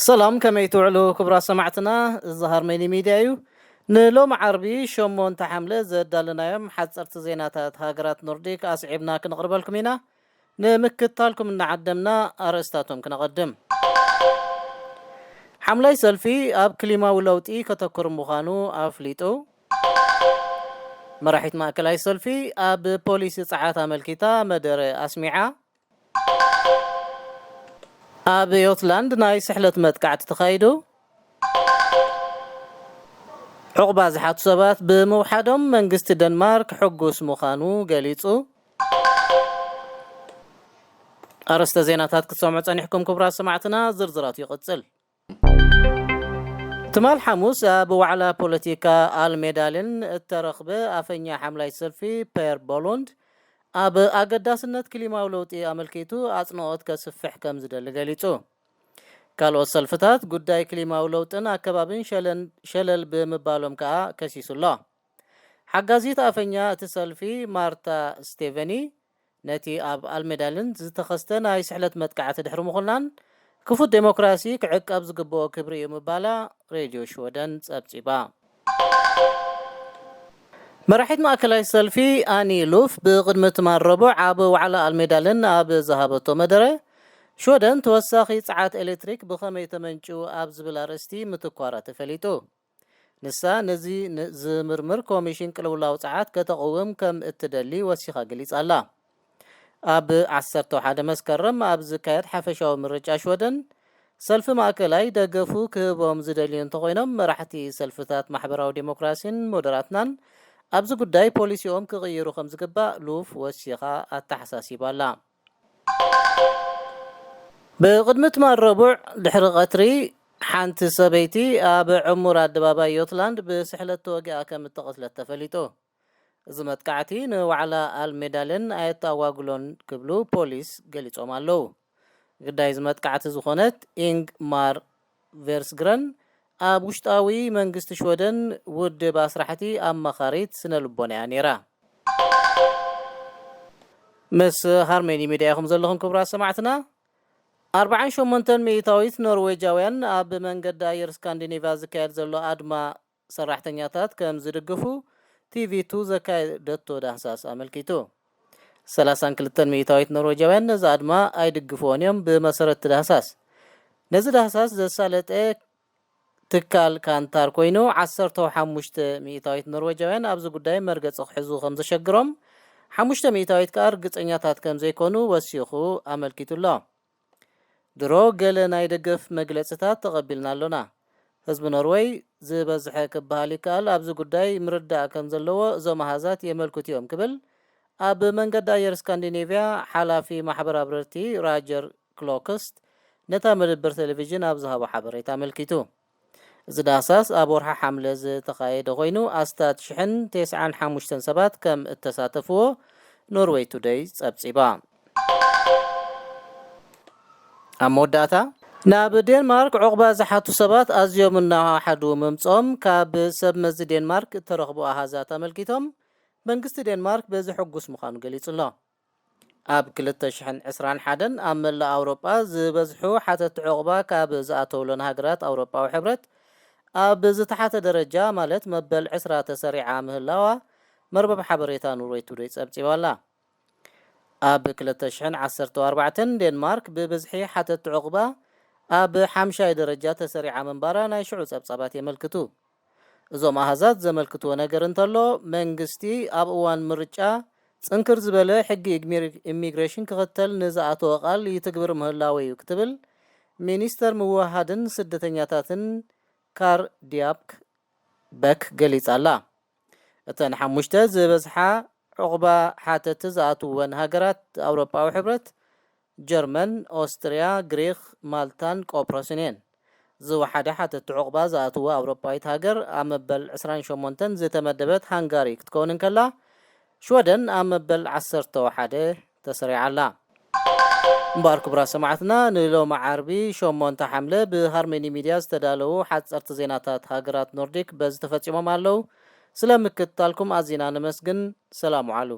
ሰላም፣ ከመይ ትውዕሉ ክቡራት ሰማዕትና? እዚ ሃርመኒ ሚድያ እዩ። ንሎሚ ዓርቢ ሸሞንተ ሓምለ ዘዳለናዮም ሓፀርቲ ዜናታት ሃገራት ኖርዲክ ኣስዒብና ክንቕርበልኩም ኢና። ንምክትታልኩም እናዓደምና ኣርእስታቶም ክነቐድም። ሓምላይ ሰልፊ ኣብ ክሊማዊ ለውጢ ከተኩር ምዃኑ ኣፍሊጡ። መራሒት ማእከላይ ሰልፊ ኣብ ፖሊሲ ጸዓት ኣመልኪታ መደረ ኣስሚዓ። ኣብ ዮትላንድ ናይ ስሕለት መጥቃዕቲ ተኻይዱ። ዕቑባ ዝሓቱ ሰባት ብምውሓዶም መንግስቲ ደንማርክ ሕጉስ ምዃኑ ገሊጹ። ኣርእስተ ዜናታት ክትሰምዑ ጸኒሕኩም ክቡራት ሰማዕትና፣ ዝርዝራቱ ይቕጽል። ትማል ሓሙስ ኣብ ዋዕላ ፖለቲካ ኣልሜዳልን እተረኽበ ኣፈኛ ሓምላይ ሰልፊ ፔር ቦሉንድ ኣብ ኣገዳስነት ክሊማዊ ለውጢ ኣመልኪቱ ኣጽንኦት ከስፍሕ ከም ዝደሊ ገሊጹ። ካልኦት ሰልፍታት ጉዳይ ክሊማዊ ለውጥን ኣከባብን ሸለን-፣ ሸለል ብምባሎም ከኣ ከሲሱ ኣሎ። ሓጋዚት ኣፈኛ እቲ ሰልፊ ማርታ ስቴቨኒ ነቲ ኣብ ኣልሜዳልን ዝተኸስተ ናይ ስሕለት መጥቃዕቲ ድሕሪ ምኹናን ክፉት ዴሞክራሲ ክዕቀብ ዝግብኦ ክብሪ እዩ ምባላ ሬድዮ ሽወደን ጸብጺባ። መራሒት ማእከላይ ሰልፊ ኣኒ ሉፍ ብቕድሚ ትማል ረቡዕ ኣብ ዋዕላ ኣልሜዳልን ኣብ ዝሃበቶ መደረ ሽወደን ተወሳኺ ጸዓት ኤሌክትሪክ ብኸመይ ተመንጭው ኣብ ዝብል ኣርእስቲ ምትኳራ ተፈሊጡ። ንሳ ነዚ ን-፣ ዝምርምር ኮሚሽን ቅልውላው ጸዓት ከተቕውም ከም እትደሊ ወሲኻ ገሊጻ ኣላ። ኣብ ዓሰርተ ሓደ መስከረም ኣብ ዝካየድ ሓፈሻዊ ምርጫ ሽወደን ሰልፊ ማእከላይ ደገፉ ክህቦም ዝደልዩ እንተኾይኖም፣ መራሕቲ ሰልፍታት ማሕበራዊ ዴሞክራሲን ሞደራትናን ኣብዚ ጉዳይ ፖሊሲኦም ክቕይሩ ከም ዝግባእ ሉፍ ወሲኻ ኣተሓሳሲባ ኣላ። ብቕድሚ ትማል ረቡዕ ድሕሪ ቀትሪ፣ ሓንቲ ሰበይቲ ኣብ ዕሙር ኣደባባይ ዮትላንድ ብስሕለት ተወጊኣ ከም እተቐትለት ተፈሊጡ። እዚ መጥቃዕቲ ንዋዕላ ኣልሜዳልን ኣየተኣጓጉሎን ክብሉ ፖሊስ ገሊጾም ኣለዉ። ግዳይ እዚ መጥቃዕቲ ዝኾነት ኢንግ ማር ቬርስግረን ኣብ ውሽጣዊ መንግስቲ ሽወደን ውድብ ኣስራሕቲ ኣማኻሪት ስነ ልቦና እያ ነይራ። ምስ ሃርሜኒ ሚድያ ኢኹም ዘለኹም ክቡራት ሰማዕትና። ኣርባዓን ሸሞንተን ሚእታዊት ኖርዌጃውያን ኣብ መንገዲ ኣየር ስካንዲኔቭያ ዝካየድ ዘሎ ኣድማ ሰራሕተኛታት ከም ዝድግፉ ቲቪ ቱ ዘካየደቶ ዳህሳስ ኣመልኪቱ። ሰላሳን ክልተን ሚእታዊት ኖርዌጃውያን ነዚ ኣድማ ኣይድግፍዎን እዮም፣ ብመሰረት እቲ ዳህሳስ። ነዚ ዳህሳስ ዘሳለጠ ትካል ካንታር ኮይኑ፣ ዓሰርተ ሓሙሽተ ሚእታዊት ኖርዌጃውያን ኣብዚ ጉዳይ መርገጺ ክሕዙ ከም ዘሸግሮም፣ ሓሙሽተ ሚእታዊት ከኣ ርግጸኛታት ከም ዘይኮኑ ወሲኹ ኣመልኪቱ ኣሎ። ድሮ ገለ ናይ ደገፍ መግለጽታት ተቐቢልና ኣሎና። ህዝቢ ኖርወይ ዝበዝሐ ክበሃል ይከኣል ኣብዚ ጉዳይ ምርዳእ ከም ዘለዎ እዞም ኣሃዛት የመልክቱ እዮም ክብል ኣብ መንገዲ ኣየር ስካንዲኔቭያ ሓላፊ ማሕበር ኣብረርቲ ራጀር ክሎክስት ነታ መደበር ቴሌቪዥን ኣብ ዝሃቦ ሓበሬታ ኣመልኪቱ። እዚ ዳህሳስ ኣብ ወርሒ ሓምለ ዝተኻየደ ኮይኑ፣ ኣስታት ሽሕን ተስዓን ሓሙሽተን ሰባት ከም እተሳተፍዎ ኖርዌይ ቱደይ ጸብጺባ። ኣብ መወዳእታ፣ ናብ ዴንማርክ ዕቑባ ዝሓቱ ሰባት ኣዝዮም እናወሓዱ ምምጾም ካብ ሰብ መዚ ዴንማርክ እተረኽቡ ኣሃዛት ኣመልኪቶም፣ መንግስቲ ዴንማርክ በዚ ሕጉስ ምዃኑ ገሊጹ ኣሎ። ኣብ ክልተ ሽሕን ዕስራን ሓደን ኣብ መላእ ኣውሮጳ ዝበዝሑ ሓተቲ ዕቑባ ካብ ዝኣተውለን ሃገራት ኣውሮጳዊ ሕብረት ኣብ ዝተሓተ ደረጃ፣ ማለት መበል ዕስራ ተሰሪዓ ምህላዋ መርበብ ሓበሬታ ኖርዌይ ቱደይ ጸብጺባ ኣላ። ኣብ ክልተ ሽሕን ዓሰርተ ኣርባዕተን ዴንማርክ ብብዝሒ ሓተቲ ዕቑባ ኣብ ሓምሻይ ደረጃ ተሰሪዓ ምንባራ ናይ ሽዑ ጸብጻባት የመልክቱ። እዞም ኣሃዛት ዘመልክትዎ ነገር እንተሎ፣ መንግስቲ ኣብ እዋን ምርጫ ጽንክር ዝበለ ሕጊ ኢግሚር-፣ ኢሚግሬሽን ክኽተል ንዝኣተወ ቃል ይትግብር ምህላወ እዩ ክትብል ሚኒስተር ምውህሃድን ስደተኛታትን ካር ዲያፕክ በክ ገሊጻ ኣላ። እተን ሓሙሽተ ዝበዝሓ ዕቑባ ሓተቲ ዝኣትወን ሃገራት ኣውሮጳዊ ሕብረት፣ ጀርመን፣ ኦስትርያ፣ ግሪኽ፣ ማልታን ቆጵሮስን እየን። ዝወሓደ ሓተቲ ዕቑባ ዝኣትወ ኣውሮጳዊት ሃገር ኣብ መበል ዕስራን ሸሞንተን ዝተመደበት ሃንጋሪ ክትከውን እንከላ፣ ሽወደን ኣብ መበል ዓሰርተ ሓደ ተሰሪዓ ኣላ። እምበኣር ክቡራት ሰማዕትና፣ ንሎሚ ዓርቢ ሸሞንተ ሓምለ ብሃርመኒ ሚድያ ዝተዳለዉ ሓጸርቲ ዜናታት ሃገራት ኖርዲክ በዚ ተፈጺሞም ኣለዉ። ስለ ምክትታልኩም ኣዚና ነመስግን። ሰላም ውዓሉ።